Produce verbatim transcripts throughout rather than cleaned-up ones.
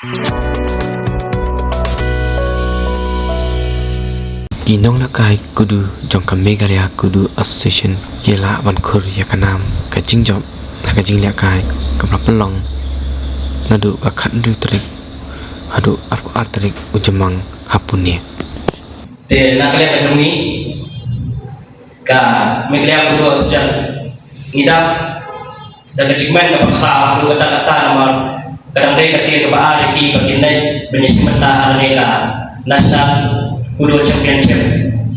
Ki nonglehkai kudu jong ka Meghalaya Kudu Association ki la lah ban khur ïa ka nam ka jingjop ha ka jinglehkai kaba la pynlong naduh ka khathynriew tarik haduh arphew ar tarik u Jymmang ha Pune. Te na ka liang ka jong ngi ka Meghalaya Kudu Association ngi dap da ka jingmut kaba khraw ha kata kata namar ka dang dei ka sien kaba ar ïa ki ba kin leit ban ïashim bynta ha kane ka National Kudu Championship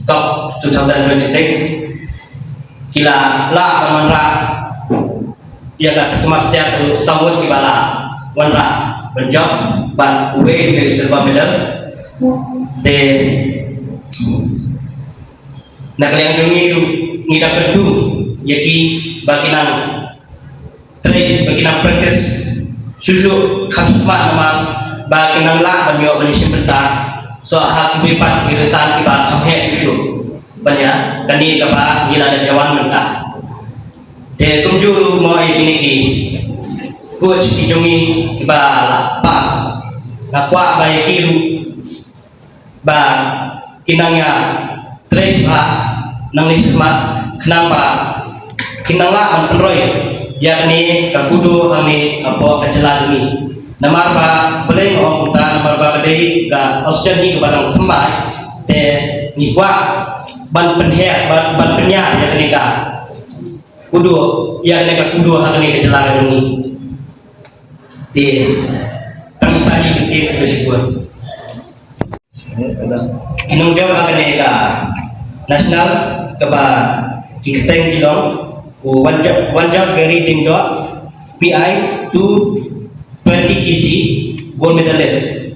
Cup two thousand twenty-six. Ki la lah ban wanrah ïa ka tymmen sia ka saw ngut kiba la wanrah ban jop bad uwei u silver medal. Te na ka liang jong ngi ruh ngi dang kyntu ïa ki ba kin nang trei, ba kin nang practice shuh shuh kham khmat namar ba kin nang lah ban ïoh ban ïashim bynta. So ha kiwei pat ki rynsan kiba kham heh shuh shuh ban ïa kane kaba ngi la dep ïa wan mynta. Te kumjuh ruh mo ïa kine ki coach ki jong ngi kiba la pass, nga kwah ba ïa ki ruh ba kin nang ïa trei bha nangne shakhmat khnang ba kin nang lah ban pynroi ïa kane ka kudo hangne hapoh ka jylla jong ngi. Namar ba balei nga ong kumta, namar ba ka dei ka Australian hi kaba dang thymmai, te ngi kwah ban pynher, ban, ban pynïar ïa kane ka kudo, ïa kane ka kudo ha kane ka jylla ka jong ngi. Te tang ita hi ki ktien kiba shibun. Ki nongjop ha kane ka national kaba ki kyrteng ki long u Wanjop, Wanjop Gary Diengdoh, P I two twenty K G, gold medalist.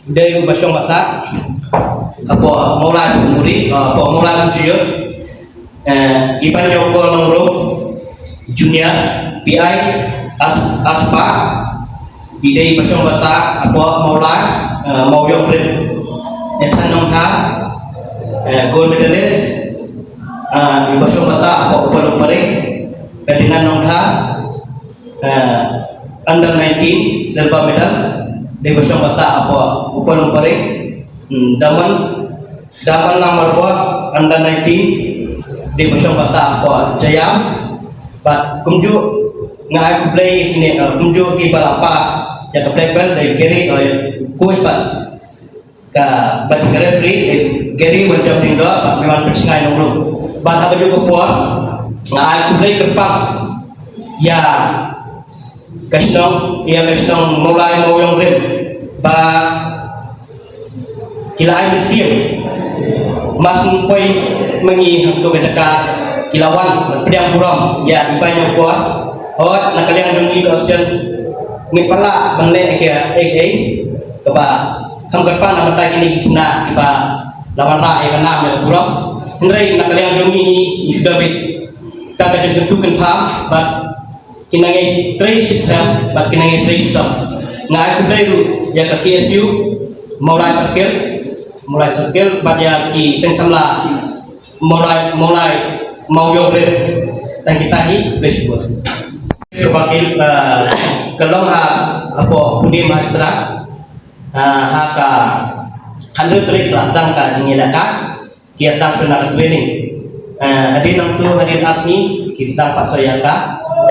Dei u ba shong ba sah hapoh Mawlai Bhopmuri, hapoh Mawlai Bhopmuri. Eh, i Banïongkor Nongrum Junior, P I As-, Aspa, i dei ba shong ba sah hapoh Mawlai, eh, Mawïong Rim. Ethan Nongtha, eh, gold medalist, eh, i ba shong ba sah hapoh Upper Lumparing. Ferdinand Nongtha, eh, under nineteen silver medal, dei ba shong ba sah hapoh Upper Lumparing. Hmm, Daman, Daman Langmarbot under nineteen, dei ba shong ba sah hapoh Jaiñtia. Bad kumjuh nga ai khublei ïa kine, eh, kumjuh kiba la pass ïa ka black belt, dei Gary, eh, coach bad ka, bad ka referee, eh, Gary Wanjop Diengdoh bad Maiwan Pynshngaiñ Nongrum. Bad ha kajuh ka por nga ai khublei kyrpang ïa ka shnong, ïa ka shnong Mawlai Mawïong Rim ba ki la ai mynsiem. Mar shu poi ma ngi ha kato ka jaka ki la wan pdiang burom ïa i Banïongkor. Hooid, na ka liang jong ngi ka Austen ngim pat lah ban leh ïa kiei kiei kaba kham kyrpang na ka bynta kine ki khynnah kiba la wanrah ïa ka nam ïa ka burom. Hynrei na ka liang jong ngi ngi shu da bit ka ka jingkyntu kynpham bad kin nang ïai trei shitrhem bad kin nang ïai trei shitom. Nga ai khublei ruh ïa ka K S U Mawlai Circle, Mawlai Circle bad ïa ki seng samla Mawlai, Mawlai Mawïong Rim. Tang kita hi, khublei shibun. Ka bakil, eh, ka long ha, hapoh Pune Maharashtra, eh, ha ka khathynriew tarik ka la sdang ka jingïalehkai. Ki ïa sdang shuh na ka training. Eh, hadien nangtu hadien ar sngi ki sdang pat shuh ïa ka,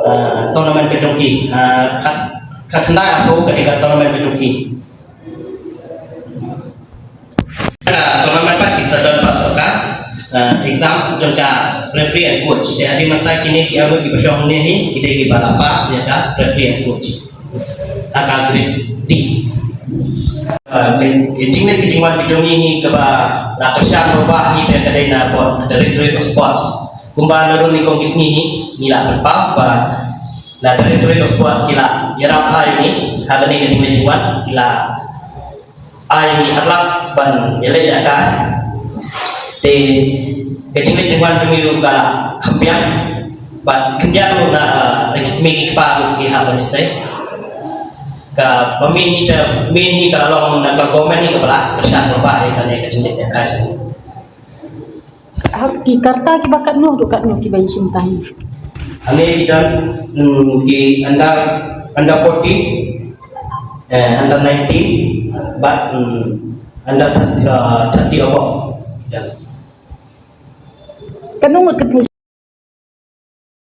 eh, tournament ka jong ki. Eh, kat, kat khyndai arphew ka dei ka tournament ka jong ki. Ka tournament pat ki sa don pat shuh ka, eh, exam jong ka referee and coach. Te hadien nangta kine ki arngut kiba shong hangne hi ki dei kiba la pass ïa ka referee and coach. Ha ka grade D. Ah, ki, ki jingleit ki jingwan ki jong ngi hi kaba la kyrshan bha hi te ka dei na pdeng Directorate of Sports. Kumba naduh nyngkong ki sngi hi ngi la pynpaw ba na Directorate of Sports ki la ïarap bha ïa ngi ha kane ka jingleit jingwan, ki la ai ïa ngi hok ban ïaleh ïa ka. Te ka jingleit jingwan jong ngi ruh ka la kham biang. Bad khyndiat ruh na, ah, ki kmie ki kpa ruh ki hap ban ïaseng. Kaba main hi te, main hi ka la long na ka government hi kaba la kyrshan bha ïa kane ka jingïalehkai jong ngi. Ha ki karta kiba katno haduh katno kiba ïashim bynta hi? Hangne ki don, mm, ki under, under fourteen, Eh, under nineteen, but mm, under thirty, uh, thirty above. Yeah. Kano ngut ka thei